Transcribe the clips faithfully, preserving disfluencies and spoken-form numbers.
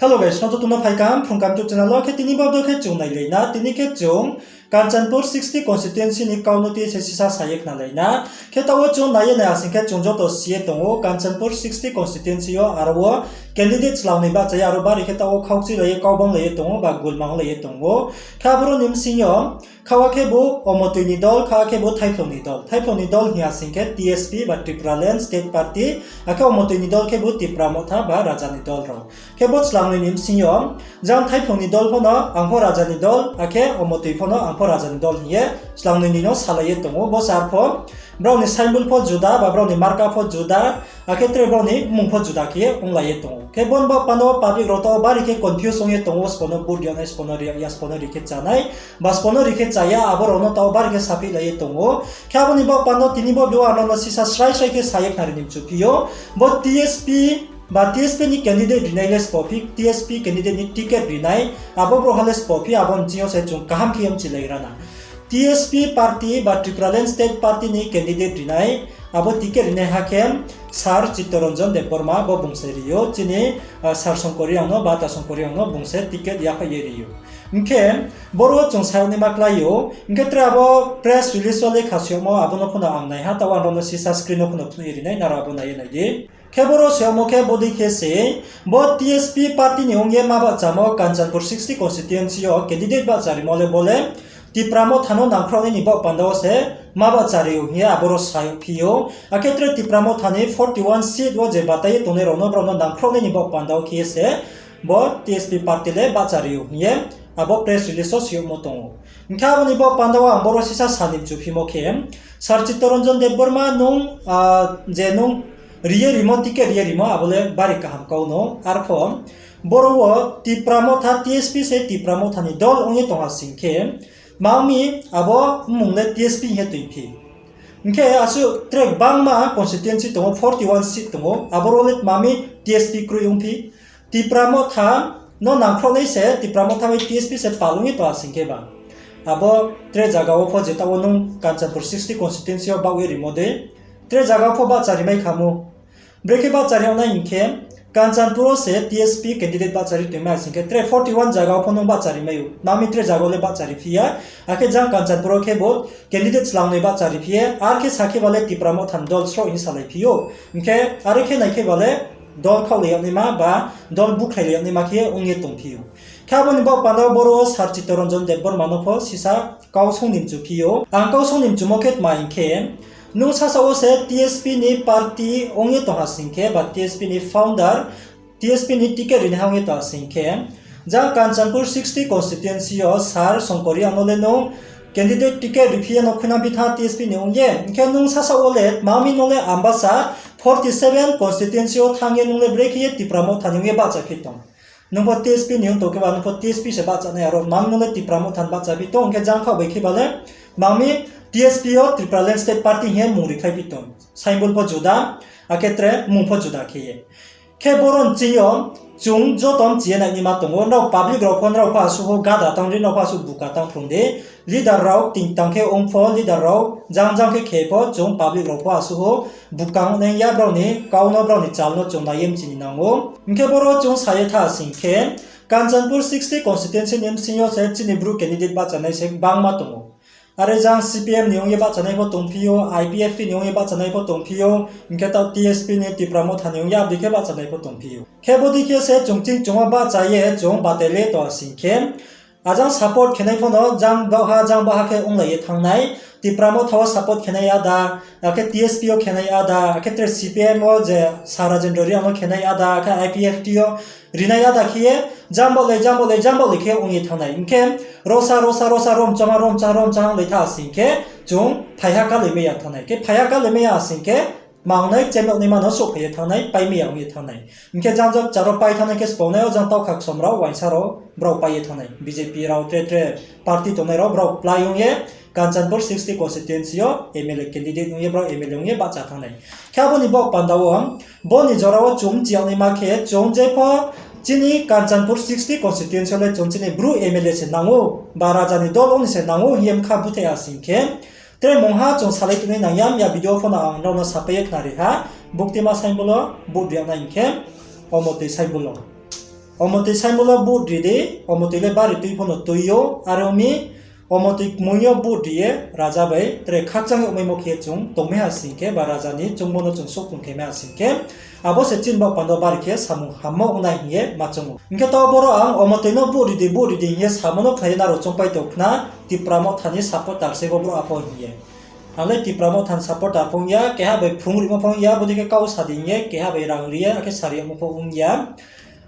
Hello guys, no joto no phai kaham Phrung Kaham YouTube channel wo. Khe tini bo video khe chung nailai na, tini khe chung Kanchanpur sixty constituency ni kau no tei se sisa sa ye khnalai na. Khe taoh wo chung nai ye nai asing khe chung joto si ye tong ou, Kanchanpur sixty constituency yo aro wo candidate chlangnoi bahcha ye aro bari khe taoh wo khaukchuilai ye kau banglai ye tong ou ba gulma onglai ye tong ou. Khe aboro ni bsing yo khawa khe bo Omotoi ni dol, khawa khe bo Thaiphlung ni dol. Thaiphlung ni dol hing asing khe T S P ba Tipraland State Party, akhe Omotoi ni dol khe bo Tipra Motha ba raja ni dol rao. Khe bo chlangnoi ni bsing yo, jang Thaiphlung ni dol pho no ang pho raja ni dol, akhe Omotoi pho no ang pho raja ni dol hing ye chlangnoi ni no salai ye tong ou. Bo se arpho brao ni symbol pho juda ba brao ni marka pho juda, akhe tre brao ni mmung pho juda khe onglai ye tong ou. Khe bo ni baoh panda wo public rao taoh wo bari khe confuse ong ye tong ou, sbo no vote ri yag nai, sbo no ri yag ya, sbo no ri khe chá nai, ba sbo no ri khe chá ya, abo rao no taoh wo bari khe saphihlai ye tong ou. Khe abo ni baoh panda wo tini bo video ang no sisa srai srai khe sa ye khnari ni mchu phi ou. Bo T S P ba T S P ni candidate rinai le sbo phi, T S P candidate ni ticket rinai, abo brouhha le sbo phi, abo ni bsing yo se chung kaham khe ye mchilai gra na. T S P party ba Tipraland State Party ni candidate rinai, abo ticket rinaiha khe Sir Chittaranjan Debbarma bo bung se ri ou, chini, ah, Sir Songkor Reang no, Bata Songkor Reang no bung se ticket yaphaih ye ri ou. Hing khe boro wo chung sa yag naima klái ou, hing khe tre abo press release wo lekha soi yagmo abo no pho no ang nai ha, taoh ang rao no sisa screen wo pho no phnuh ye ri nai, nrao abo nai ye nai di. Khe boro soi yagmo khe bodei khe se, bo T S P party ni ong ye ma bahchamo Kanchanpur sixty constituency yo candidate bahcharimo le bo le Tipra Motha no nangkhrouhnai ni baoh panda wo se ma bahchari ou hing ye aboro sa yagphi ou. Akhe tre Tipra Motha ni forty one seat wo je batai ye tongnai rao no, brao no nangkhrouhnai ni baoh panda wo khe ye se bo T S P party le bahchari ou hing ye abo press release wo soi yagmo tong ou. Hing khe abo ni baoh panda wo ang boro sisa sa ni mchu phimo khe, Sir Chittaranjan Debbarma nung, ah, je nung ri ye rimo, ticket ri ye rimo, abo le bari kaham kau no. Arpho boro wo Tipra Motha, T S P se Tipra Motha ni dol ong ye tong asing khe, tma ong mi abo mmung le T S P hing ye toingphi. Hing khe asuh tre gbangma constituency tong ou, forty one seat tong ou, aboro le tma mi T S P kroi ongphi. Tipra Motha no nangkhrouhnai se, Tipra Motha bai T S P se pal ong ye tong asing khe ba, abo tre zaga wo pho je taoh wo nung Kanchanpur sixty constituency yo baoh ye rimo dei, tre zaga wo pho bahchari mai kha mo. Brekhe bahchari yag nai hing khe, Kanchanpur wo se T S P candidate bahchari toingmai asing khe tre forty one zaga wo pho nung bahchari mai ou, tma mi tre zaga wo le bahchari phi ya. Akhe jang Kanchanpur wo khe bo candidate chlangnoi bahchari phi ye, ar khe sa khe ba le Tipra Motha ni dol sroh hing salai phi ou. Hing khe are khe nai khe ba le dol khaohlai yag naima ba dol bukhlailai yag naima khe ong ye tongphi ou. Khe abo ni baoh panda wo boro wo Sir Chittaranjan Debbarma no pho sisa kau song ni mchu phi ou. Ang kau song ni mchumo khe tma hing khe, nung sasaoh wo se T S P ni party ong ye tong ha sing khe, ba T S P ni founder, T S P ni ticket rinaiha ong ye tong ha sing khe, jang Kanchanpur sixty constituency yo Sir Songkor Reang no le nung candidate ticket riphi ye no khuinang bi thanng T S P ni ong ye, hing khe nung sasaoh wo le tma mi no le Ambasa forty seven constituency yo thanng ye nung le brekhe ye Tipra Motha ni ong ye bahchaphi tong. Nung pho T S P ni ong tong khe ba, nung pho T S P se bahchanai, aro tma mi nung le Tipra Motha ni bahchaphi tong, hing khe jang khaoh bai khe ba le tma mi T S P yo Tipraland State Party hing ye mmung rikhlaiphi tong. Symbol pho juda, akhe tre mmung pho juda khe ye. Khe boro ni ching yo chung joto mchi ye nainaima tong ou, nrao public rao pho, nrao pho asuh ho gada tang di, nrao pho asuh buka tang phrung di. Leader rao ting tang khe ong pho, leader rao jang jang khe khe pho, chung public rao pho asuh ho buka ong nai ya, brao ni kau no, brao ni chal no chung nai ye mchini nang ou. Hing khe boro chung sa ye tha sing khe, Kanchanpur sixty constituency ni bsing yo se chini Bru candidate bahchanai se gbangma tong ou. Are jang C P M ni ong ye bahchanai pho tongphi ou, I P F T ni ong ye bahchanai pho tongphi ou, hing khe taoh T S P ni, Tipra Motha ni ong ye abo dei khe bahchanai pho tongphi ou. Khe bodei khe se chung ching chung wo bahcha ye chung batele tong ha sing khe, ajang support khenai pho no jang baohha, jang baohha khe onglai ye thanng nai. Tipra Motha wo support khenai ada, akhe T S P yo khenai ada, akhe tre C P M wo je Sir Rajendra Reang no khenai ada, akhe I P F T yo rinai ada khe ye, jang baohlai, jang baohlai, jang baohlai khe ong ye thanng nai. Hing khe rosa, rosa, rosa, romchang ha, romchang ha, romchang ha onglai tha sing khe, chung phaiha kalaimai ya thanng nai. Khe phaiha kalaimai ya sing khe, tma ong nai, chemyag naima no souhphai ye thanng nai, paimai ya ong ye thanng nai. Hing khe jang jang kchar wo pai thanng nai khe sbo nai, o jang taoh khaksom rao, uaingsa rao, brao pai ye thanng nai. B J P rao, tre tre party tongnai rao, brao plái ong ye, Kanchanpur sixty constituency yo M L A candidate ong ye, brao M L A ong ye bahcha thanng nai. Khe abo ni baoh panda wo, bo ni jora wo chung mchi yag naima khe, chung je pho chini Kanchanpur sixty constituency yo le chung chini Bru M L A se nang ou, ba raja ni dol ong ni se nang ou hing ye mkha búthaih ha sing khe, tre mungha chung salai tongnai nang ya, miya video pho no ang nrao no sapai ye khnari ha, buktima symbol wo vote ri yag nai hing khe, omo tui symbol wo. Omotoi symbol wo vote ri di, omotoi le bari tui pho no tui ou, are ong mi, omotoi kmoing yo vote ri ye raja bai tre khakchang yagmaimo khe chung tongmai ha sing khe, ba raja ni choungmo no chung souhphung khe mai ha sing khe, abo se chini baoh panda bari khe samung hammo ong nai hing ye ma choung ou. Hing khe taoh boro ang omotoi no vote ri di, vote ri di hing ye samo no khnai ye nrao choungpai tong khna, Tipra Motha ni supporter se bo brouh apho hing ye. Ang le Tipra Motha ni supporter pho ong ya, keha bai phrung rimo pho ong ya, bodei khe kau sa di hing ye keha bai rang ri ye, akhe sari yagmo pho ong ya.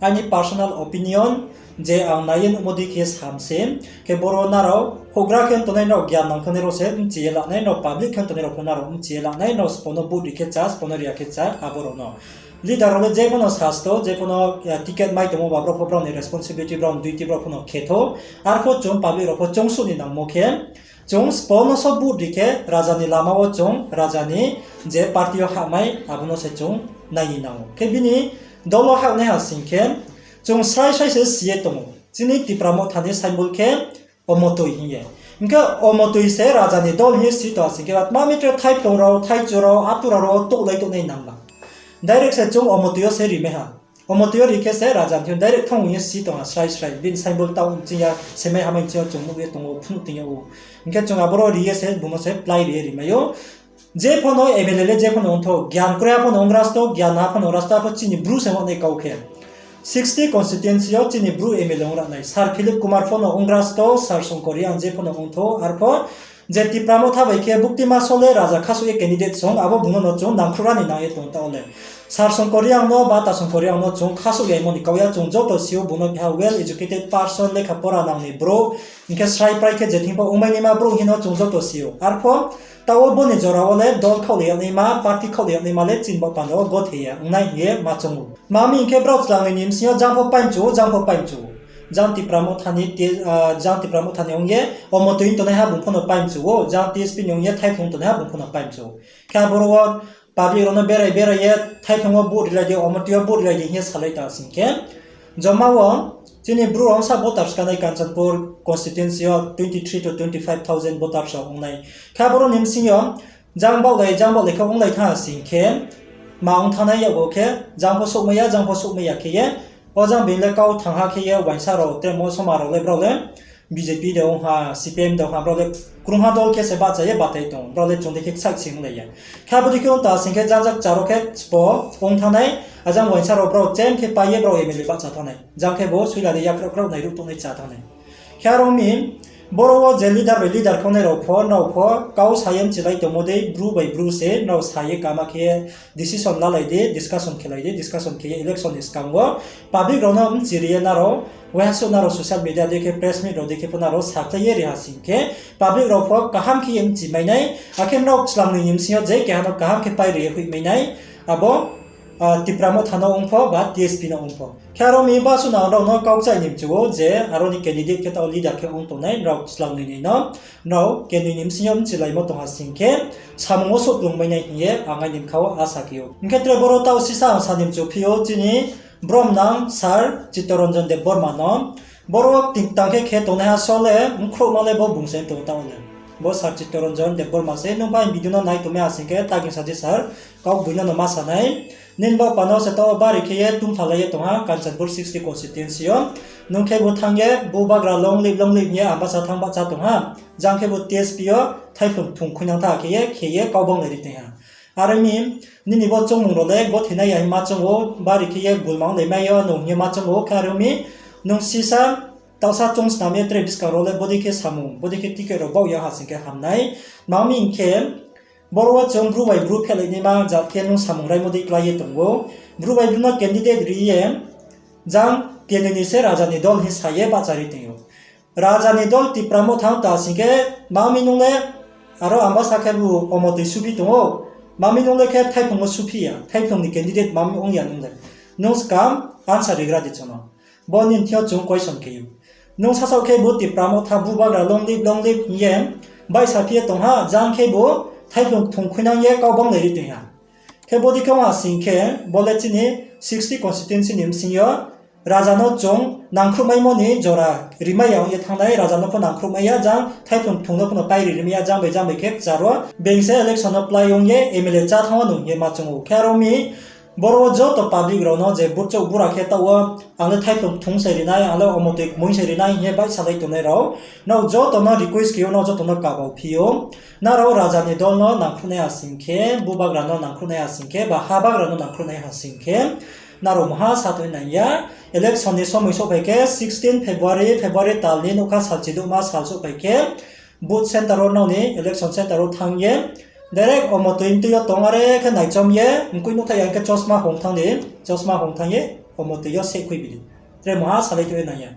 Aini personal opinion, je ang nai ye nuhmo dei khe sam se, khe boro nrao houhgra khe tongnai nrao, gyan nang khe nai rao se bchi ye lanai, nrao public khe tongnai rao pho nrao bchi ye lanai, nrao sbo no vote ri khe cha, sbo no ri ya khe cha, abo rao no. Leader rao le je pho no sasto, je pho no, eh, ticket mai tongmo ba brao pho brao ni responsibility, brao ni duty brao pho no khe thou, arpho chung public rao pho choungsuh ni nangmo khe, chung sbo no so vote ri khe raja ni lama wo chung, raja ni je party yo hahmai, abo no se chung nai ni nang ou. Khe bini dol wo hah nai ha sing khe, chung srai srai se si ye tong ou. Chini Tipra Motha ni symbol khe omotoi hing ye. Hing khe omotoi se raja ni dol hing ye si tong ha sing khe, ba tma mi tre thaiphlung rao, thaichu rao, atura rao touhlai tongnai nang ba. Direct se chung omotoi yo se ri mai ha. Omotoi yo ri khe se raja ni thing yo direct thanng hing ye si tong ha srai srai. Bini symbol taoh ching ya, semai hamai ching yo chung nuh ye tong ou, phnuh tong yag ou. Hing khe chung aboro ri ye se, bung no se plái ri ye ri mai ou. Je pho no M L A le je pho no ong thou, gyan kroi ha pho no ong rasto, gyan ha pho no ong rasto, arpho chini Bru se ong nai kau khe. Sixty constituency yo chini Bru M L A ong ra nai. Sir Philip Kumar pho no ong rasto, Sir Songkor Reang je pho no ong thou, arpho je Tipra Motha bai khe buktima so le raja khasouh ye candidate song, abo bung no no chung nangkhruh ra ni nang ye tong taoh le. Sir Songkor Reang no ba ta Songkor Reang no chung khasouh yaimo ni kau ya, chung joto si ou bung no keha well educated person, lekha pora nang ni brouh, hing khe srai prai khe je thing pho ongmai naima brouh hing no chung joto si ou. Arpho taoh wo bo ni jora wo le dol khaohlai yag naima, party khaohlai yag naima le chini baoh panda wo gothe ya ong nai hing ye ma choung ou. Tma mi hing khe brao chlangnoi ni bsing yo jang pho paimchu ou, jang pho paimchu ou. Jang Tipra Motha ni te-, ah, jang Tipra Motha ni ong ye omotoi tongnaiha bung pho no paimchu ou, jang T S P ni ong ye thaiphlung tongnaiha bung pho no paimchu ou. Khe aboro wo public rao no berai berai ye thaiphlung wo vote rilai di, omotoi yo vote rilai di hing ye salai tong sing khe, joma wo chini Bru rao bsa voters kanai Kanchanpur constituency yo twenty three to twenty five thousand voters rao ong nai. Khe aboro ni bsing yo jang baohlai, jang baohlai khe onglai thanng ha sing khe, ma ong thanngnai yakgo khe, jang pho souhmai ya, jang pho souhmai ya khe ye, o jang being le kau thanng ha khe ye, uaingsa rao, tremo soma rao le brao le, B J P de ong ha, C P M de ong ha, brao le krungha dol khe se bahcha ye batai tong, brao le chung dei khe ksaih sing onglai ya. Khe abo dei khe ong ta sing khe jang jang kchar wo khe sbo ong thanngnai, ajang uaingsa rao brao chem khe pai ye brao M L A bahcha thanngnai. Jang khe bo suila de yakrao krao nairuh tongnai cha thanngnai. Khe aro mi, boro wo je leader bai leader khe ongnai rao pho, nrao pho, kau sa ye bchilai tongmo dei, Bru bai Bru se, nrao sa ye kama khe decision lalai di, discussion khelai di, discussion khe ye election ni skang wo, public rao no bchiri ye nrao, waiha suh nrao social media dei khe press meet rao dei khe pho nrao sakhlai ye ri ha sing khe, public rao pho kaham khe ye bchimai nai, akhe nrao chlangnoi ni bsing yo je keha no kaham khe pai ri ye hoihmai nai, abo, ah, Tipra Motha no ong pho ba T S P no ong pho. Khe aro mi basuh nrao no kau kchaih ni mchu ou je aro ni candidate khe taoh leader khe ong tongnai nrao chlangnoi ni no, nrao kenoi ni bsing yo bchilaimo tong ha sing khe, samung wo souhplung mai nai hing ye ang aini bkha wo asa khe ou. Hing khe tre boro taoh sisa ang sa ni mchu phi ou chini bromnang Sir Chittaranjan Debbarma no. Boro wo tingtang khe khe tongnaiha so le, bkhrouhma le bo bung se tong taoh le. Bo Sir Chittaranjan Debbarma se, nung bai video no nai tongmai ha sing khe, taging sa di sir, kau bung no no ma sa nai. Nini baoh panda wo se taoh bari khe ye tungphalai ye tong ha, Kanchanpur sixty constituency yo. Nung khe bo thanng ye, bo bagra long live, long live hing ye Ambasa thanng bahcha tong ha. Jang khe bo T S P yo, thaiphlung thung khuinang tha khe ye, khe ye kau banglai ri tong ha. Are mi, nini bo choungmung rao le gothenai ya hing ma choung ou, bari khe ye gulma onglai mai yo nung hing ye ma choung ou, khe are mi, nung sisa, taohsa choung snam ye tre buskang rao le bodei khe samung, bodei khe ticket rao baoh ya ha sing khe hamnai. Tma mi hing khe, boro wo chung Bru bai Bru phehlai naima jat khe nung samung raimo dei klái ye tong ou. Bru bai Bru no candidate ri ye, jang kenoi ni se raja ni dol hing sa ye bahcha ri tong ou. Raja ni dol Tipra Motha tang ta sing khe, tma mi nung le, aro Ambasa khe bo omotoi suphi tong ou, tma mi nung le khe thaiphlung wo suphi ya, thaiphlung ni candidate tma mi ong ya nung le. Nung skang answer rigra di chung no. Bo nini thing yo chung question khe ou. Nung sasaoh khe bo Tipra Motha bubagra long live, long live hing ye, baihsa phi ye tong ha, jang khe bo thaiphlung thung khuinang ye kau banglai ri tong ha. Khe bodei khe ong ha sing khe, bo le chini sixty constituency ni bsing yo, raja no chung nangkhruhmaimo ni jora rimai ya ong ye thanngnai, raja no pho nangkhruhmai ya, jang thaiphlung thung no pho no pairi rimai ya, jang bai jang bai khe kchar wo, being se election no plái ong ye M L A chá thanng wo nung ye ma choung ou. Khe aro mi, Boro wo joto public rao no je burchouh bura khe taoh wo, ang le thaiphlung kthung se ri nai, ang le omotoi kmoing se ri nai hing ye baihsalai tongnai rao, nrao joto no request khe ou, nrao joto no kabau phi ou. Nrao raja ni dol no nangkhruhnai ha sing khe, bubagra no nangkhruhnai ha sing khe, ba habagra no nangkhruhnai ha sing khe, nrao maha sa tong nang ya. Election ni somoi souhphai khe sixteen February, February tal ni nouhkha salchi douhma sal souhphai khe, booth centre wo nrao ni election centre wo thanng ye, direct omotoi mtui yo tong are khe naichom ye, mkoih nuhthai ya hing khe chosma hong thanng di, chosma hong thanng ye omotoi yo sehkhui bi di. Tre maha salai tong nang ya.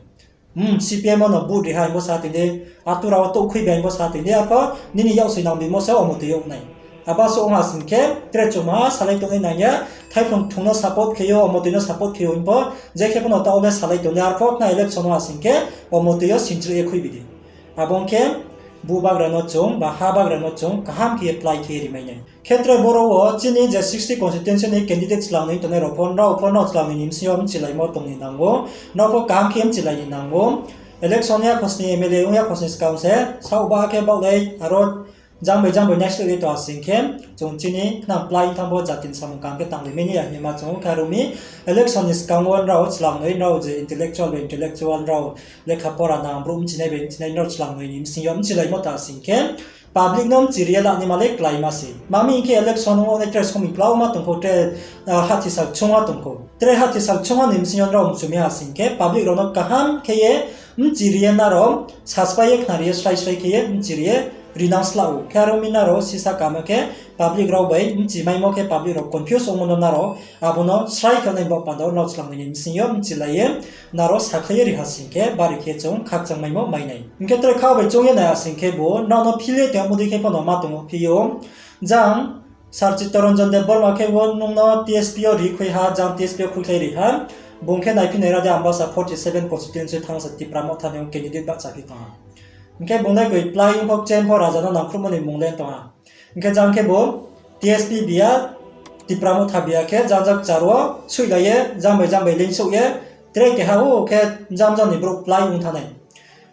Hmm, C P M no vote ri ha hing bo sa tong di, atura wo touhkhui bai hing bo sa tong di, arpho nini yaksoi nang bimo se omotoi yo nai. Abo souh ong ha sing khe, tre chung maha salai tong nang ya, thaiphlung kthung no support khe ou, omotoi no support khe ou hing pho, je khe pho no taoh le salai tong di, arpho khna election ong ha sing khe, omotoi yo sinchroh ye khui bi di. Abo ong khe, bubagra no chung, ba habagra no chung, kaham khe ye plái khe rimai nai. Khe tre boro wo chini je sixty constituency ni candidate chlangnoi tongnai rao pho, nrao pho nrao chlangnoi ni bsing yo mchilaimo tong ni nang ou, nrao pho kaham khe mchilai ni nang ou. Election ong ya khosni M L A ong ya khosni skang se, saoh ba khe baohlai, aro jang bai jang bai naisleh ye tong ha sing khe, chung chini khnang plái thanng bo jati ni samung kaham khe tanglaimai nai ya hing ye ma chung ou. Khe aro mi election ni skang wo nrao chlangnoi, nrao je intellectual bai intellectual, nrao lekha pora nang brouh mchinai bai mchinai, nrao chlangnoi ni bsing yo mchilaimo ta sing khe, public no mchiri ye lanaima le kláima se. Tma hing khe election ong nai tre somoi klauma tong khou, tre, ah, hathi sal kchungha tong khou. Tre hathi sal kchungha ni bsing yo nrao mchu mi ha sing khe, public rao no kaham khe ye mchiri ye nrao saspai ye khnari ye srai srai khe ye mchiri ye rinang slah ou. Khe aro mi nrao sisa kaham khe public rao bai mchimaimo khe public rao confuse ongmo no nrao abo no srai khe nai baoh panda wo nrao chlangnoi ni bsing yo mchilai ye nrao sakhlai ye ri ha sing khe bari khe chung khakchangmaimo mai nai. Hing khe tre kha bai choung ye nai ha sing khe bo nrao no phil ye tongmo dei khe pho no ma tong ou phi ou. Jang Sir Chittaranjan Debbarma khe bo nung no T S P yo ri khui ha, jang T S P yo khuikhlai ri ha. Bung khe naiphi nai ra de, Ambasa forty seven constituency thanng se Tipra Motha ni candidate bahchaphi tong ha. Hing khe bung le koi plái ong pho kchen pho raja no nangkhruhmo ni mung le tong ha. Hing khe jang khe bo T S P bi ya, Tipra Motha bi ya khe jang jang kchar wo soihlai ye, jang bai jang bai leingsouh ye, tre keha wo khe jang jang ni brouh plái ong thanng nai.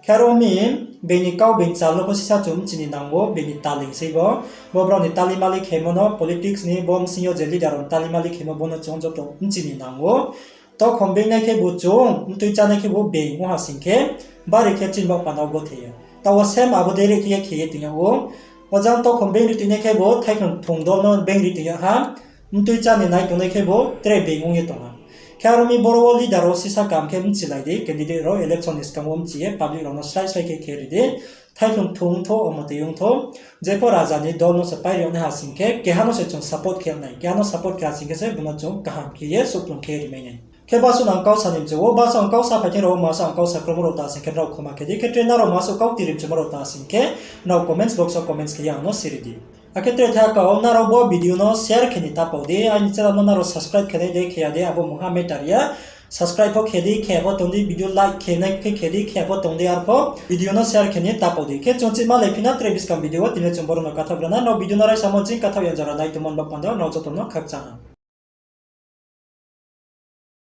Khe aro mi, being ni kau being chal no pho sisa chung mchi ni nang ou, being ni tali sei bo. Bo brao ni tali mali khemo no, politics ni bo bsing yo je leader rao ni tali mali khemo bo no chung joto mchi ni nang ou. Tokhom beingnai khebu chung, mtui chánai khebu being ong ha sing khe, bari khe chini baoh panda wo gothe ya. Taoh wo same abo dei re khe ye khe ye tong yag ou. Ojang tokhom being ri tongnai khebu, thaiphlung kthung dol no being ri tong yag ha, mtui chá ni nai tongnai khebu, tre being ong ye tong ha. Khe aro mi boro wo leader rao sisa kaham khe mchilai di, candidate rao election ni skang wo mchi ye, public rao no srai srai khe khe ri di. Thaiphlung kthung ongthou, omotoi ongthou, jepho raja ni dol no se pai ri yag nai ha sing khe, keha no se chung support khe yag nai, keha no support khe ha sing khe se bung no chung kaham khe ye souhplung khe rimai nai. Khe basuh ang kau sa ni mchu ou, basuh ang kau sa phai thing rao wo masuh ang kau sa kromo rao ta sing khe nrao khoma khe di, khe tre nrao masuh kau tiri mchumo rao ta sing khe, nrao comments box wo comments khe ye ang no siri di. Akhe tre tha kau, nrao bo video no share khe ni ta pao di, aini channel no nrao subscribe khe nai de khe ya de, abo mungha matter ya. Subscribe pho khe di, khe pho tong di, video like khe nai khe khe di, khe pho tong di, arpho video no share khe ni ta pao di. Khe chung chih malai phi na tre buskang video wo, tini chung boro no kathaoh gra na, nrao video no raisa mo ching kathaoh ya jora nai tongmo ni baoh panda wo nrao joto no khakchang ha.